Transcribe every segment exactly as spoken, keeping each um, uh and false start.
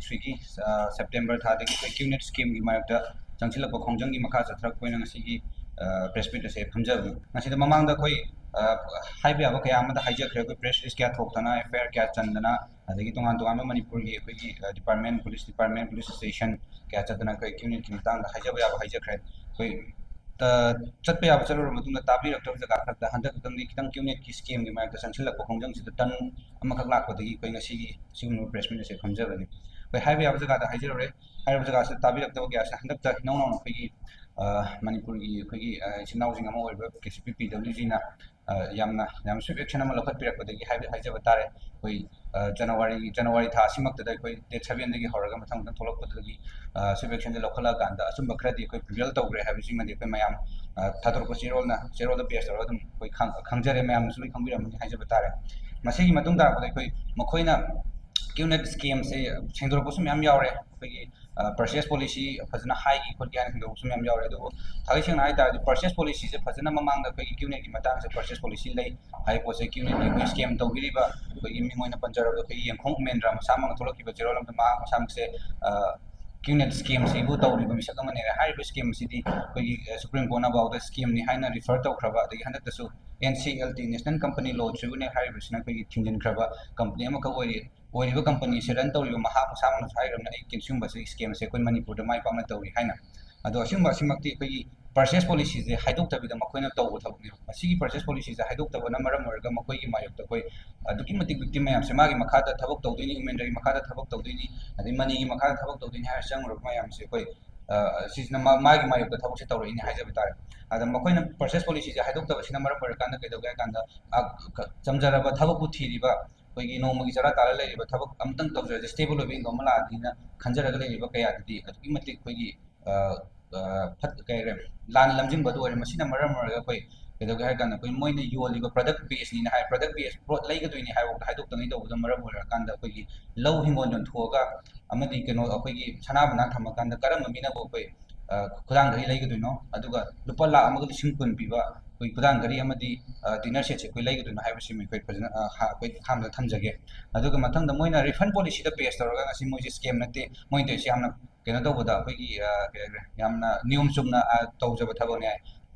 ꯊ꯭ꯔꯤꯒꯤ ꯁꯦꯞꯇꯦꯝꯕꯔ ꯊꯥꯗꯒꯤ ꯑꯩꯈꯣꯏ ꯀ꯭ꯌꯨꯅꯦꯠ ꯁ꯭ꯀꯤꯝꯒꯤ ꯃꯥꯌꯣꯛꯇ ꯆꯪꯁꯤꯜꯂꯛꯄ ꯈꯣꯡꯖꯪꯒꯤ ꯃꯈꯥ ꯆꯠꯊꯔꯛꯄ ꯑꯣꯏꯅ ꯉꯁꯤꯒꯤ ꯄ꯭ꯔꯦꯁ ꯃꯤꯠ ꯑꯁꯦ ꯐꯝꯖꯕꯅꯤ꯫ ꯃꯁꯤꯗ ꯃꯃꯥꯡꯗ ꯑꯩꯈꯣꯏ ꯍꯥꯏꯕ ꯌꯥꯕ ꯀꯌꯥ ꯑꯃꯗ ꯍꯥꯏꯖꯈ꯭ꯔꯦ꯫ ꯑꯩꯈꯣꯏ ꯄ꯭ꯔꯦꯁ ꯔꯤꯂꯤꯁ ꯀꯌꯥ ꯊꯣꯛꯇꯅ, ꯑꯦꯐ ꯑꯥꯏ ꯑꯥꯔ ꯀꯌꯥ ꯆꯟꯗꯅ, ꯑꯗꯒꯤ ꯇꯣꯉꯥꯟ ꯇꯣꯉꯥꯟꯕ ꯃꯅꯤꯄꯨꯔꯒꯤ ꯑꯩꯈꯣꯏꯒꯤ department, police department, police association ꯀꯌꯥ ꯆꯠꯇꯅ ꯑꯩꯈꯣꯏ ꯀ꯭ꯌꯨꯅꯦꯠꯀꯤ ꯃꯇꯥꯡꯗ ꯍꯥꯏꯖꯕ ꯌꯥꯕ ꯍꯥꯏꯖꯈ꯭ꯔꯦ꯫ ꯑꯩꯈꯣꯏ ꯆꯠꯄ ꯌꯥꯕ ꯆꯠꯂꯨꯔꯕ ꯃꯇꯨꯡꯗ ꯇꯥꯕꯤꯔꯛꯇꯕ ꯖꯒꯥ ꯈꯔꯗ ꯍꯟꯗꯛ ꯈꯛꯇꯪꯗꯤ ꯈꯤꯇꯪ ꯀ꯭ꯌꯨꯅꯦꯠꯀꯤ ꯁ꯭ꯀꯦꯝꯒꯤ ꯃꯥꯌꯣꯛꯇ ꯆꯪꯁꯤꯜꯂꯛꯄ ꯈꯣꯡꯖꯪꯁꯤꯗ ꯇꯟ ꯑꯃꯈꯛ ꯂꯥꯛꯄꯗꯒꯤ ꯑꯩꯈꯣꯏ ꯉꯁꯤꯒꯤ ꯁꯤꯒꯨꯝꯂꯕ ꯄ꯭ꯔꯦꯁ ꯃꯤꯠ ꯑꯁꯦ ꯐꯝꯖꯕꯅꯤ꯫ ꯑꯩꯈꯣꯏ ꯍꯥꯏꯕ ꯌꯥꯕ ꯖꯒꯥꯗ ꯍꯥꯏꯖꯔꯨꯔꯦ꯫ ꯍꯥꯏꯔꯤꯕ ꯖꯒꯥꯁꯤꯗ ꯇꯥꯕꯤꯔꯛꯇꯕ ꯀꯌꯥꯁꯦ ꯍꯟꯗꯛꯇ ꯏꯅꯧ ꯅꯧꯅ ꯑꯩꯈꯣꯏꯒꯤ ꯃꯅꯤꯄꯨꯔꯒꯤ ꯑꯩꯈꯣꯏꯒꯤ ꯏꯆꯤꯟ ꯏꯅꯥꯎꯁꯤꯡ ꯑꯃ ꯑꯣꯏꯔꯤꯕ ꯀꯦ ꯁꯤ ꯄꯤ ꯄꯤ ꯗꯕ꯭ꯂꯤꯎ ꯖꯤꯅ ꯌꯥꯝꯅ ꯌꯥꯝ ꯁ꯭ꯋꯤꯞ ꯑꯦꯛꯁꯟ ꯑꯃ ꯂꯧꯈꯠꯄꯤꯔꯛꯄꯗꯒꯤ ꯍꯥꯏꯕ ꯍꯥꯏꯖꯕ ꯇꯥꯔꯦ꯫ ꯑꯩꯈꯣꯏ ꯖꯅꯋꯥꯔꯤ ꯖꯅꯋꯥꯔꯤ ꯊꯥ ꯑꯁꯤꯃꯛꯇꯗ ꯑꯩꯈꯣꯏ ꯗꯦꯠ ꯁꯕꯦꯟꯗꯒꯤ ꯍꯧꯔꯒ ꯃꯊꯪ ꯃꯊꯪ ꯊꯣꯛꯂꯛꯄꯗꯒꯤ ꯁ꯭ꯋꯤꯞ ꯑꯦꯛꯁꯟꯁꯦ ꯂꯧꯈꯠꯂꯛꯑꯀꯥꯟꯗ ꯑꯆꯨꯝꯕ ꯈꯔꯗꯤ ꯑꯩꯈꯣꯏ ꯄ꯭ꯔꯤꯚꯦꯜ ꯇꯧꯈ꯭ꯔꯦ ꯍꯥꯏꯕꯁꯤꯃꯗꯤ ꯑꯩꯈꯣꯏ ꯃꯌꯥꯝ ꯊꯥꯗꯣꯔꯛꯄ ꯆꯦꯔꯣꯜꯅ ꯆꯦꯔꯣꯜꯗ ꯕꯦꯁ ꯇꯧꯔꯒ ꯑꯗꯨꯝ ꯑꯩꯈꯣꯏ ꯈꯪꯖꯔꯦ, ꯃꯌꯥꯝꯅꯁꯨ ꯂꯣꯏ ꯈꯪꯕꯤꯔꯝꯃꯅꯤ ꯍꯥꯏꯖꯕ ꯇꯥꯔꯦ꯫ ꯃꯁꯤꯒꯤ ꯃꯇꯨꯡ ꯇꯥꯔꯛꯄꯗ ꯑꯩꯈꯣꯏ ꯃꯈꯣꯏꯅ ꯀ꯭ꯌꯨꯅꯦꯠ ꯁ꯭ꯀꯦꯝꯁꯦ ꯁꯦꯡꯗꯣꯔꯛꯄꯁꯨ ꯃꯌꯥꯝ ꯌꯥꯎꯔꯦ꯫ ꯑꯩꯈꯣꯏꯒꯤ ꯄꯔꯆꯦꯁ ꯄꯣꯂꯤꯁꯤ ꯐꯖꯅ ꯍꯥꯏꯈꯤ ꯈꯣꯠꯈꯤ ꯍꯥꯏꯅ ꯁꯦꯡꯗꯣꯔꯛꯄꯁꯨ ꯃꯌꯥꯝ ꯌꯥꯎꯔꯦ꯫ ꯑꯗꯨꯕꯨ ꯊꯥꯡꯒꯩ ꯁꯦꯡꯅ ꯍꯥꯏ ꯇꯥꯔꯗꯤ ꯄꯔꯆꯦꯁ ꯄꯣꯂꯤꯁꯤꯁꯦ ꯐꯖꯅ ꯃꯃꯥꯡꯗ ꯑꯩꯈꯣꯏꯒꯤ ꯀ꯭ꯌꯨꯅꯦꯠꯀꯤ ꯃꯇꯥꯡꯁꯦ ꯄꯔꯆꯦꯁ ꯄꯣꯂꯤꯁꯤ ꯂꯩ ꯍꯥꯏ ꯄꯣꯠꯁꯦ ꯀ꯭ꯌꯨꯅꯦꯠꯀꯤ ꯑꯩꯈꯣꯏ ꯁ꯭ꯀꯦꯝ ꯇꯧꯕꯤꯔꯤꯕ ꯑꯩꯈꯣꯏꯒꯤ ꯃꯤꯡ ꯑꯣꯏꯅ ꯄꯟꯖꯔꯕꯗ ꯑꯩꯈꯣꯏꯒꯤ ꯌꯦꯡꯈꯣꯡ ꯎꯃꯦꯟꯗ꯭ꯔ ꯃꯁꯥꯃꯛꯅ ꯊꯣꯛꯂꯛꯈꯤꯕ ꯆꯦꯔꯣꯜ ꯑꯃꯗ ꯃꯍꯥꯛ ꯃꯁꯥꯃꯛꯁꯦ ꯀ꯭ꯌꯨꯅꯦꯠ ꯁ꯭ꯀꯦꯝꯁꯤꯕꯨ ꯇꯧꯔꯤꯕ ꯃꯤꯁꯛ ꯑꯃꯅꯦ꯫ ꯍꯥꯏꯔꯤꯕ ꯁ꯭ꯀꯦꯝꯁꯤꯗꯤ ꯑꯩꯈꯣꯏꯒꯤ ꯁꯨꯄ꯭ꯔꯤꯝ ꯀꯣꯔꯠꯅ ꯐꯥꯎꯗ ꯁ꯭ꯀꯦꯝꯅꯤ ꯍꯥꯏꯅ ꯔꯤꯐꯔ ꯇꯧꯈ꯭ꯔꯕ, ꯑꯗꯒꯤ ꯍꯟꯗꯛꯇꯁꯨ N C L T, national company law tribunal ꯍꯥꯏꯔꯤꯕꯁꯤꯅ ꯑꯩꯈꯣꯏꯒꯤ ꯊꯤꯡꯖꯤꯟꯈ꯭ꯔꯕ ꯀꯝꯄꯅꯤ ꯑꯃꯈꯛ ꯑꯣꯏꯔꯤ꯫ ꯑꯣꯏꯔꯤꯕ ꯀꯝꯄꯅꯤꯁꯦ ꯔꯟ ꯇꯧꯔꯤꯕ ꯃꯍꯥꯛ ꯃꯁꯥꯃꯛꯅꯁꯨ ꯍꯥꯏꯈ꯭ꯔꯕꯅ ꯑꯩ ꯁꯤꯒꯨꯝꯕ ꯁ꯭ꯀꯦꯝꯁꯦ ꯑꯩꯈꯣꯏ ꯃꯅꯤꯄꯨꯔꯗ ꯃꯥꯏ ꯄꯥꯛꯅ ꯇꯧꯔꯤ ꯍꯥꯏꯅ꯫ ꯑꯗꯣ ꯑꯁꯤꯒꯨꯝꯕ ꯑꯁꯤꯃꯛꯇꯤ ꯑꯩꯈꯣꯏꯒꯤ ꯄꯔꯆꯦꯁ ꯄꯣꯂꯤꯁꯤꯁꯦ ꯍꯥꯏꯗꯣꯛꯇꯕꯤꯗ ꯃꯈꯣꯏꯅ ꯇꯧꯕ ꯊꯕꯛꯅꯦꯕ꯫ ꯃꯁꯤꯒꯤ ꯄꯔꯆꯦꯁ ꯄꯣꯂꯤꯁꯤꯁꯦ ꯍꯥꯏꯗꯣꯛꯇꯕꯅ ꯃꯔꯝ ꯑꯣꯏꯔꯒ ꯃꯈꯣꯏꯒꯤ ꯃꯥꯌꯣꯛꯇ ꯑꯩꯈꯣꯏ ꯑꯗꯨꯛꯀꯤ ꯃꯇꯤꯛ ꯚꯤꯛꯇꯤꯝ ꯃꯌꯥꯝꯁꯦ ꯃꯥꯒꯤ ꯃꯈꯥꯗ ꯊꯕꯛ ꯇꯧꯗꯣꯏꯅꯤ, ꯎꯃꯦꯟꯗ꯭ꯔꯒꯤ ꯃꯈꯥꯗ ꯊꯕꯛ ꯇꯧꯗꯣꯏꯅꯤ, ꯑꯗꯩ ꯃꯅꯤꯒꯤ ꯃꯈꯥꯗ ꯊꯕꯛ ꯇꯧꯗꯣꯏꯅꯤ ꯍꯥꯏꯔ ꯆꯪꯉꯨꯔꯕ ꯃꯌꯥꯝꯁꯦ ꯑꯩꯈꯣꯏ ꯁꯤꯁꯤꯅ ꯃꯥꯒꯤ ꯃꯥꯌꯣꯛꯇ ꯊꯕꯛꯁꯦ ꯇꯧꯔꯛꯏꯅꯦ ꯍꯥꯏꯖꯕ ꯇꯥꯔꯦ꯫ ꯑꯗ ꯃꯈꯣꯏꯅ ꯄꯔꯆꯦꯁ ꯄꯣꯂꯤꯁꯤꯁꯦ ꯍꯥꯏꯗꯣꯛꯇꯕꯁꯤꯅ ꯃꯔꯝ ꯑꯣꯏꯔꯀꯥꯟꯗ ꯀꯩꯗꯧꯒꯦ ꯍꯥꯏ ꯀꯥꯟꯗ ꯆꯝꯖꯔꯕ ꯊꯕꯛꯄꯨ ꯊꯤꯔꯤꯕ ꯑꯩꯈꯣꯏꯒꯤ ꯅꯣꯡꯃꯒꯤ ꯆꯔꯥ ꯇꯥꯜꯂ ꯂꯩꯔꯤꯕ ꯊꯕꯛ ꯑꯃꯇꯪ ꯇꯧꯖꯔꯁꯦ, ꯁ꯭ꯇꯦꯕꯜ ꯑꯣꯏꯕ ꯏꯟꯀꯝ ꯑꯃ ꯂꯥꯛꯑꯗꯤꯅ ꯈꯟꯖꯔꯒ ꯂꯩꯔꯤꯕ ꯀꯌꯥꯗꯗꯤ ꯑꯗꯨꯛꯀꯤ ꯃꯇꯤꯛ ꯑꯩꯈꯣꯏꯒꯤ ꯀꯩ ꯍꯥꯏꯈ꯭ꯔꯦ, ꯂꯥꯟ ꯂꯝꯖꯤꯡꯕ ꯑꯗꯨ ꯑꯣꯏꯔꯦ꯫ ꯃꯁꯤꯅ ꯃꯔꯝ ꯑꯣꯏꯔꯒ ꯑꯩꯈꯣꯏ ꯀꯩꯗꯧꯒꯦ ꯍꯥꯏ ꯀꯥꯟꯗ ꯑꯩꯈꯣꯏ ꯃꯣꯏꯅ ꯌꯣꯜꯂꯤꯕ ꯄ꯭ꯔꯗꯛ ꯕꯦꯁꯅꯤꯅ ꯍꯥꯏ, ꯄ꯭ꯔꯗꯛ ꯕꯦꯁ ꯄꯣꯠ ꯂꯩꯒꯗꯣꯏꯅꯤ ꯍꯥꯏꯕ ꯍꯥꯏꯗꯣꯛꯇꯉꯩ ꯇꯧꯕꯗ ꯃꯔꯝ ꯑꯣꯏꯔꯀꯥꯟꯗ ꯑꯩꯈꯣꯏꯒꯤ ꯂꯧ ꯍꯤꯡꯒꯣꯜ ꯌꯣꯟꯊꯣꯛꯑꯒ ꯑꯃꯗꯤ ꯀꯩꯅꯣ ꯑꯩꯈꯣꯏꯒꯤ ꯁꯅꯥ ꯕꯅꯥ ꯊꯝꯃꯀꯥꯟꯗ ꯀꯔꯝꯕ ꯃꯤꯅꯕꯨ ꯑꯩꯈꯣꯏ ꯈꯨꯗꯥꯡꯗꯒꯤ ꯂꯩꯒꯗꯣꯏꯅꯣ, ꯑꯗꯨꯒ ꯂꯨꯄꯥ ꯂꯥꯈ ꯑꯃꯒ ꯂꯤꯁꯤꯡ ꯀꯨꯟ ꯄꯤꯕ ꯈꯨꯗꯥꯡ ꯘꯔꯤ ꯑꯃꯗꯤ ꯗꯤꯅꯔ ꯁꯦꯠꯁꯦ ꯑꯩꯈꯣꯏ ꯂꯩꯒꯗꯣꯏꯅꯣ ꯍꯥꯏꯕꯁꯤꯃ ꯑꯩꯈꯣꯏ ꯐꯖꯅ ꯑꯩꯈꯣꯏ ꯑꯍꯥꯟꯕꯗ ꯊꯝꯖꯒꯦ꯫ ꯑꯗꯨꯒ ꯃꯊꯪꯗ ꯃꯣꯏꯅ ꯔꯤꯐꯟ ꯄꯣꯂꯤꯁꯤꯗ ꯕꯦꯁ ꯇꯧꯔꯒ ꯉꯁꯤ ꯃꯣꯏꯁꯦ ꯁ꯭ꯀꯦꯝ ꯅꯠꯇꯦ, ꯃꯣꯏꯅ ꯇꯧꯔꯤꯁꯦ ꯌꯥꯝꯅ ꯀꯩꯅꯣ ꯇꯧꯕꯗ ꯑꯩꯈꯣꯏꯒꯤ ꯀꯩ ꯍꯥꯏꯈ꯭ꯔꯦ, ꯌꯥꯝꯅ ꯅꯤꯌꯣꯝ ꯆꯨꯝꯅ ꯇꯧꯖꯕ ꯊꯕꯛꯅꯦ꯫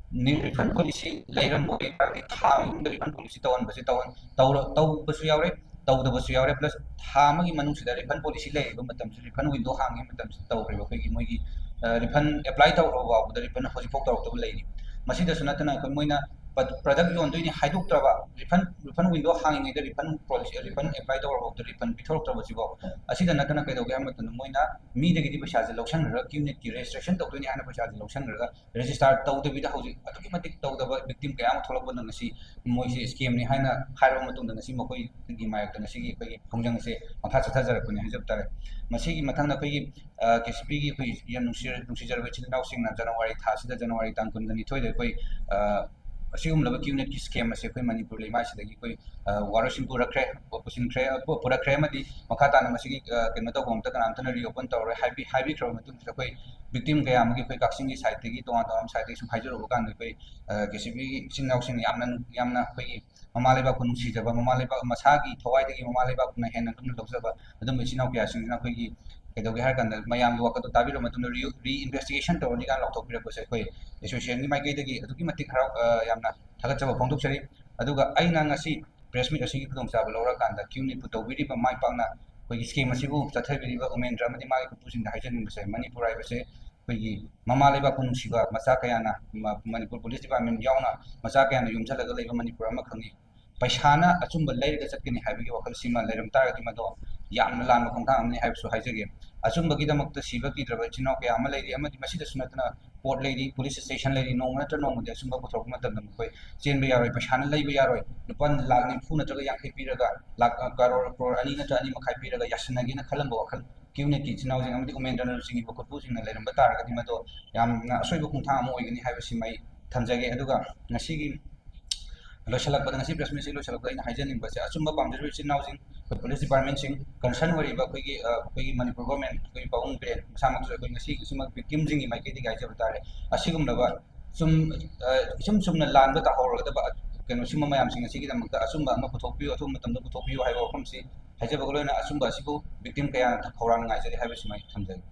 ꯔꯤꯐꯟ ꯄꯣꯂꯤꯁꯤ ꯂꯩꯔꯝꯕ ꯑꯣꯏꯇꯥꯔꯗꯤ ꯊꯥ ꯑꯃꯒꯤ ꯃꯅꯨꯡꯗ ꯔꯤꯐꯟ ꯄꯣꯂꯤꯁꯤ ꯇꯧꯍꯟꯕꯁꯦ ꯇꯧꯕꯁꯨ ꯌꯥꯎꯔꯦ, ꯇꯧꯗꯕꯁꯨ ꯌꯥꯎꯔꯦ꯫ ꯄ꯭ꯂꯁ ꯊꯥ ꯑꯃꯒꯤ ꯃꯅꯨꯡꯁꯤꯗ ꯔꯤꯐꯟ ꯄꯣꯂꯤꯁꯤ ꯂꯩꯔꯤꯕ ꯃꯇꯝꯁꯤ, ꯔꯤꯐꯟ ꯋꯤꯟꯗꯣ ꯍꯥꯡꯉꯤꯕ ꯃꯇꯝꯁꯤꯗ ꯇꯧꯈ꯭ꯔꯦꯕ ꯑꯩꯈꯣꯏꯒꯤ ꯃꯣꯏꯒꯤ ꯔꯤꯐꯟ ꯑꯦꯄ꯭ꯂꯥꯏ ꯇꯧꯔꯕ ꯐꯥꯎꯕꯗ ꯔꯤꯐꯟ ꯍꯧꯖꯤꯛꯐꯥꯎ ꯇꯧꯔꯛꯇꯕ ꯂꯩꯔꯤ꯫ ꯃꯁꯤꯗꯁꯨ ꯅꯠꯇꯅ ꯑꯩꯈꯣꯏ ꯃꯣꯏꯅ ꯄ꯭ꯔꯗꯛ ꯌꯣꯟꯗꯣꯏꯅꯤ ꯍꯥꯏꯗꯣꯛꯇ꯭ꯔꯕ, ꯔꯤꯐꯟ ꯔꯤꯐꯟ ꯋꯤꯟꯗꯣ ꯍꯥꯡꯉꯤꯉꯩꯗ ꯔꯤꯐꯟ ꯄꯣꯂꯤꯁꯤ, ꯔꯤꯐꯟ ꯑꯦꯄ꯭ꯂꯥꯏ ꯇꯧꯔꯕ ꯐꯥꯎꯕꯗ ꯔꯤꯐꯟ ꯄꯤꯊꯣꯔꯛꯇ꯭ꯔꯕꯁꯤꯐꯥꯎ, ꯑꯁꯤꯗ ꯅꯠꯇꯅ ꯀꯩꯗꯧꯒꯦ ꯍꯥꯏꯕ ꯃꯇꯝꯗ ꯃꯣꯏꯅ ꯃꯤꯗꯒꯤꯗꯤ ꯄꯩꯁꯥꯁꯦ ꯂꯧꯁꯟꯈ꯭ꯔꯒ, ꯀ꯭ꯌꯨꯅꯦꯠꯀꯤ ꯔꯦꯖꯤꯁꯇ꯭ꯔꯦꯁꯟ ꯇꯧꯗꯣꯏꯅꯤ ꯍꯥꯏꯅ ꯄꯩꯁꯥꯁꯦ ꯂꯧꯁꯟꯈ꯭ꯔꯒ, ꯔꯦꯖꯤꯁꯇꯥꯔ ꯇꯧꯗꯕꯤꯗ ꯍꯧꯖꯤꯛ ꯑꯗꯨꯛꯀꯤ ꯃꯇꯤꯛ ꯇꯧꯗꯕ ꯚꯤꯛꯇꯤꯝ ꯀꯌꯥ ꯑꯃ ꯊꯣꯛꯂꯛꯄꯗ ꯉꯁꯤ ꯃꯣꯏꯁꯦ ꯁ꯭ꯀꯦꯝꯅꯤ ꯍꯥꯏꯅ ꯍꯥꯏꯔꯕ ꯃꯇꯨꯡꯗ ꯉꯁꯤ ꯃꯈꯣꯏꯒꯤ ꯃꯥꯌꯣꯛꯇ ꯉꯁꯤꯒꯤ ꯑꯩꯈꯣꯏꯒꯤ ꯈꯣꯡꯖꯪ ꯑꯁꯦ ꯃꯈꯥ ꯆꯠꯊꯖꯔꯛꯄꯅꯤ ꯍꯥꯏꯖꯕ ꯇꯥꯔꯦ꯫ ꯃꯁꯤꯒꯤ ꯃꯊꯪꯗ ꯑꯩꯈꯣꯏꯒꯤ ꯀꯦ ꯁꯤ ꯄꯤꯒꯤ ꯑꯩꯈꯣꯏ ꯌꯥꯝ ꯅꯨꯡꯁꯤ-, ꯅꯨꯡꯁꯤꯖꯔꯕ ꯏꯆꯤꯜ ꯏꯅꯥꯎꯁꯤꯡꯅ ꯖꯅꯋꯥꯔꯤ ꯊꯥꯁꯤꯗ, ꯖꯅꯋꯥꯔꯤ ꯇꯥꯡ ꯀꯨꯟꯒ ꯅꯤꯊꯣꯏꯗ ꯑꯩꯈꯣꯏ ꯑꯁꯤꯒꯨꯝꯂꯕ ꯀ꯭ꯌꯨꯅꯦꯠꯀꯤ ꯁ꯭ꯀꯦꯝ ꯑꯁꯦ ꯑꯩꯈꯣꯏ ꯃꯅꯤꯄꯨꯔ ꯂꯩꯃꯥꯏꯁꯤꯗꯒꯤ ꯑꯩꯈꯣꯏ ꯋꯥꯔꯣꯏꯁꯤꯟ ꯄꯨꯔꯛꯈ꯭ꯔꯦ, ꯄꯨꯁꯤꯟꯈ꯭ꯔꯦ, ꯄꯨꯔꯛꯈ꯭ꯔꯦ ꯑꯃꯗꯤ ꯃꯈꯥ ꯇꯥꯅ ꯃꯁꯤꯒꯤ ꯀꯩꯅꯣ ꯇꯧꯕ ꯑꯝꯇ ꯀꯅꯥꯝꯇꯅ ꯔꯤꯑꯣꯄꯟ ꯇꯧꯔꯣꯏ ꯍꯥꯏꯕꯤ-, ꯍꯥꯏꯕꯤꯈ꯭ꯔꯕ ꯃꯇꯨꯡꯁꯤꯗ ꯑꯩꯈꯣꯏ ꯚꯤꯛꯇꯤꯝ ꯀꯌꯥ ꯑꯃꯒꯤ ꯑꯩꯈꯣꯏ ꯀꯛꯆꯤꯡꯒꯤ ꯁꯥꯏꯠꯇꯒꯤ, ꯇꯣꯉꯥꯟ ꯇꯣꯉꯥꯟꯕ ꯁꯥꯏꯠꯇꯒꯤ ꯁꯨꯝ ꯍꯥꯏꯖꯔꯨꯕ ꯀꯥꯟꯗ ꯑꯩꯈꯣꯏ ꯀꯦ ꯁꯤ ꯄꯤꯒꯤ ꯏꯆꯤꯟ ꯏꯅꯥꯎꯁꯤꯡꯅ ꯌꯥꯝꯅ, ꯌꯥꯝꯅ ꯑꯩꯈꯣꯏꯒꯤ ꯃꯃꯥ ꯂꯩꯕꯥꯛꯄꯨ ꯅꯨꯡꯁꯤꯖꯕ, ꯃꯃꯥ ꯂꯩꯕꯥꯛ ꯃꯁꯥꯒꯤ ꯊꯋꯥꯏꯗꯒꯤ ꯃꯃꯥ ꯂꯩꯕꯥꯛꯅ ꯍꯦꯟꯅ ꯂꯨꯝꯅ ꯂꯧꯖꯕ ꯑꯗꯨꯝꯕ ꯏꯆꯤꯟ ꯏꯅꯥꯎ ꯀꯌꯥꯁꯤꯡꯁꯤꯅ ꯑꯩꯈꯣꯏꯒꯤ ꯀꯩꯗꯧꯒꯦ ꯍꯥꯏꯔ ꯀꯥꯟꯗ ꯃꯌꯥꯝꯒꯤ ꯋꯥꯈꯜꯗꯣ ꯇꯥꯕꯤꯔꯕ ꯃꯇꯨꯡꯗ ꯔꯤ-, ꯔꯤꯏꯟꯚꯦꯁꯇꯤꯒꯦꯁꯟ ꯇꯧꯔꯅꯤ ꯀꯥꯏꯅ ꯂꯥꯎꯊꯣꯛꯄꯤꯔꯛꯄꯁꯦ ꯑꯩꯈꯣꯏ ꯑꯦꯁꯣꯁꯤꯌꯦꯁꯟꯒꯤ ꯃꯥꯏꯀꯩꯗꯒꯤ ꯑꯗꯨꯛꯀꯤ ꯃꯇꯤꯛ ꯍꯔꯥꯎ-, ꯑ, ꯌꯥꯝꯅ ꯊꯥꯒꯠꯆꯕ ꯐꯣꯡꯗꯣꯛꯆꯔꯤ꯫ ꯑꯗꯨꯒ ꯑꯩꯅ ꯉꯁꯤ ꯄ꯭ꯔꯦꯁ ꯃꯤꯠ ꯑꯁꯤꯒꯤ ꯈꯨꯗꯣꯡꯆꯥꯕ ꯂꯧꯔꯀꯥꯟꯗ ꯀ꯭ꯌꯨꯅꯦꯠꯄꯨ ꯇꯧꯕꯤꯔꯤꯕ ꯃꯥꯏ ꯄꯥꯛꯅ ꯑꯩꯈꯣꯏꯒꯤ ꯁ꯭ꯀꯦꯝ ꯑꯁꯤꯕꯨ ꯆꯠꯊꯕꯤꯔꯤꯕ ꯎꯃꯦꯟꯗ꯭ꯔ ꯑꯃꯗꯤ ꯃꯥꯒꯤ ꯈꯨꯠꯄꯨꯁꯤꯡꯗ ꯍꯥꯏꯖꯅꯤꯡꯕꯁꯦ, ꯃꯅꯤꯄꯨꯔ ꯍꯥꯏꯕꯁꯦ ꯑꯩꯈꯣꯏꯒꯤ ꯃꯃꯥ ꯂꯩꯕꯥꯛꯄꯨ ꯅꯨꯡꯁꯤꯕ ꯃꯆꯥ ꯀꯌꯥꯅ, ꯃ-, ꯃꯅꯤꯄꯨꯔ ꯄꯨꯂꯤꯁ ꯗꯤꯄꯥꯔꯠꯃꯦꯟ ꯌꯥꯎꯅ ꯃꯆꯥ ꯀꯌꯥꯅ ꯌꯣꯝꯁꯤꯜꯂꯒ ꯂꯩꯕ ꯃꯅꯤꯄꯨꯔ ꯑꯃꯈꯛꯅꯤ꯫ ꯄꯩꯁꯥꯅ ꯑꯆꯨꯝꯕ ꯂꯩꯔꯒ ꯆꯠꯀꯅꯤ ꯍꯥꯏꯕꯒꯤ ꯋꯥꯈꯜꯁꯤꯃ ꯂꯩꯔꯝ ꯇꯥꯔꯒꯗꯤ ꯃꯗꯣ ꯌꯥꯝꯅ ꯂꯥꯟꯕ ꯈꯣꯡꯊꯥꯡ ꯑꯃꯅꯤ ꯍꯥꯏꯕꯁꯨ ꯍꯥꯏꯖꯒꯦ꯫ ꯑꯆꯨꯝꯕꯒꯤꯗꯃꯛꯇ ꯁꯤꯕ ꯀꯤꯗ꯭ꯔꯕ ꯏꯆꯤꯟ ꯏꯅꯥꯎ ꯀꯌꯥ ꯑꯃ ꯂꯩꯔꯤ, ꯑꯃꯗꯤ ꯃꯁꯤꯗꯁꯨ ꯅꯠꯇꯅ ꯀꯣꯔꯠ ꯂꯩꯔꯤ, ꯄꯨꯂꯤꯁ ꯁ꯭ꯇꯦꯁꯟ ꯂꯩꯔꯤ, ꯅꯣꯡꯃ ꯅꯠꯇ꯭ꯔ ꯅꯣꯡꯃꯗꯤ ꯑꯆꯨꯝꯕ ꯄꯨꯊꯣꯔꯛꯄ ꯃꯇꯝꯗ ꯃꯈꯣꯏ ꯆꯦꯟꯕ ꯌꯥꯔꯣꯏ, ꯄꯩꯁꯥꯅ ꯂꯩꯕ ꯌꯥꯔꯣꯏ꯫ ꯂꯨꯄꯥ ꯂꯥꯈ ꯅꯤꯐꯨ ꯅꯠꯇ꯭ꯔꯒ ꯌꯥꯡꯈꯩ ꯄꯤꯔꯒ, ꯂꯥꯈ, ꯑ, ꯀꯔꯣꯔ, ꯀ꯭ꯔꯣꯔ ꯑꯅꯤ ꯅꯠꯇ꯭ꯔ ꯑꯅꯤ ꯃꯈꯥꯏ ꯄꯤꯔꯒ ꯌꯥꯁꯟꯅꯒꯦꯅ ꯈꯜꯂꯝꯕ ꯋꯥꯈꯜ ꯀ꯭ꯌꯨꯅꯦꯠꯀꯤ ꯏꯆꯤꯟ ꯏꯅꯥꯎꯁꯤꯡ ꯑꯃꯗꯤ ꯎꯃꯦꯟꯗ꯭ꯔꯅꯆꯤꯡꯕ ꯈꯨꯠꯄꯨꯁꯤꯡꯅ ꯂꯩꯔꯝꯕ ꯇꯥꯔꯒꯗꯤ ꯃꯗꯣ ꯌꯥꯝꯅ ꯑꯁꯣꯏꯕ ꯈꯣꯡꯊꯥꯡ ꯑꯃ ꯑꯣꯏꯒꯅꯤ ꯍꯥꯏꯕꯁꯤꯃ ꯑꯩ ꯊꯝꯖꯒꯦ꯫ ꯑꯗꯨꯒ ꯉꯁꯤꯒꯤ ꯂꯣꯏꯁꯤꯜꯂꯛꯄꯗ, ꯉꯁꯤ ꯄ꯭ꯔꯦꯁ ꯃꯤꯠꯁꯤ ꯂꯣꯏꯁꯤꯜꯂꯛꯄꯗ ꯑꯩꯅ ꯍꯥꯏꯖꯅꯤꯡꯕꯁꯦ, ꯑꯆꯨꯝꯕ ꯄꯥꯝꯖꯔꯤꯕ ꯏꯆꯤꯟ ꯏꯅꯥꯎꯁꯤꯡ, ꯑꯩꯈꯣꯏ ꯄꯨꯂꯤꯁ ꯗꯤꯄꯥꯔꯠꯃꯦꯟꯁꯤꯡ, ꯀꯟꯁꯔꯟ ꯑꯣꯏꯔꯤꯕ ꯑꯩꯈꯣꯏꯒꯤ, ꯑ, ꯑꯩꯈꯣꯏꯒꯤ ꯃꯅꯤꯄꯨꯔ ꯒꯣꯔꯃꯦꯟ, ꯑꯩꯈꯣꯏꯒꯤ ꯄꯥꯕꯨꯡ ꯕꯤꯔꯦꯟ ꯃꯁꯥꯃꯛꯁꯨ ꯑꯩꯈꯣꯏ ꯉꯁꯤ ꯁꯤꯃꯛ ꯚꯤꯛꯇꯤꯝꯁꯤꯡꯒꯤ ꯃꯥꯏꯀꯩꯗꯒꯤ ꯍꯥꯏꯖꯕ ꯇꯥꯔꯦ, ꯑꯁꯤꯒꯨꯝꯂꯕ ꯁꯨꯝ, ꯑ, ꯏꯁꯨꯝ ꯁꯨꯝꯅ ꯂꯥꯟꯕ ꯇꯥꯍꯧꯔꯒꯗꯕ, ꯑ, ꯀꯩꯅꯣ, ꯁꯤꯒꯨꯝꯕ ꯃꯌꯥꯝꯁꯤꯡ ꯑꯁꯤꯒꯤꯗꯃꯛꯇ ꯑꯆꯨꯝꯕ ꯑꯃ ꯄꯨꯊꯣꯛꯄꯤꯌꯨ, ꯑꯊꯨꯕ ꯃꯇꯝꯗ ꯄꯨꯊꯣꯛꯄꯤꯌꯨ ꯍꯥꯏꯕ ꯋꯥꯐꯝꯁꯤ ꯍꯥꯏꯖꯕꯒ ꯂꯣꯏꯅꯅ ꯑꯆꯨꯝꯕ ꯑꯁꯤꯕꯨ victim ꯀꯌꯥꯅ ꯈꯧꯔꯥꯡꯅ ꯉꯥꯏꯖꯔꯤ ꯍꯥꯏꯕꯁꯤꯃ ꯑꯩ ꯊꯝꯖꯒꯦ꯫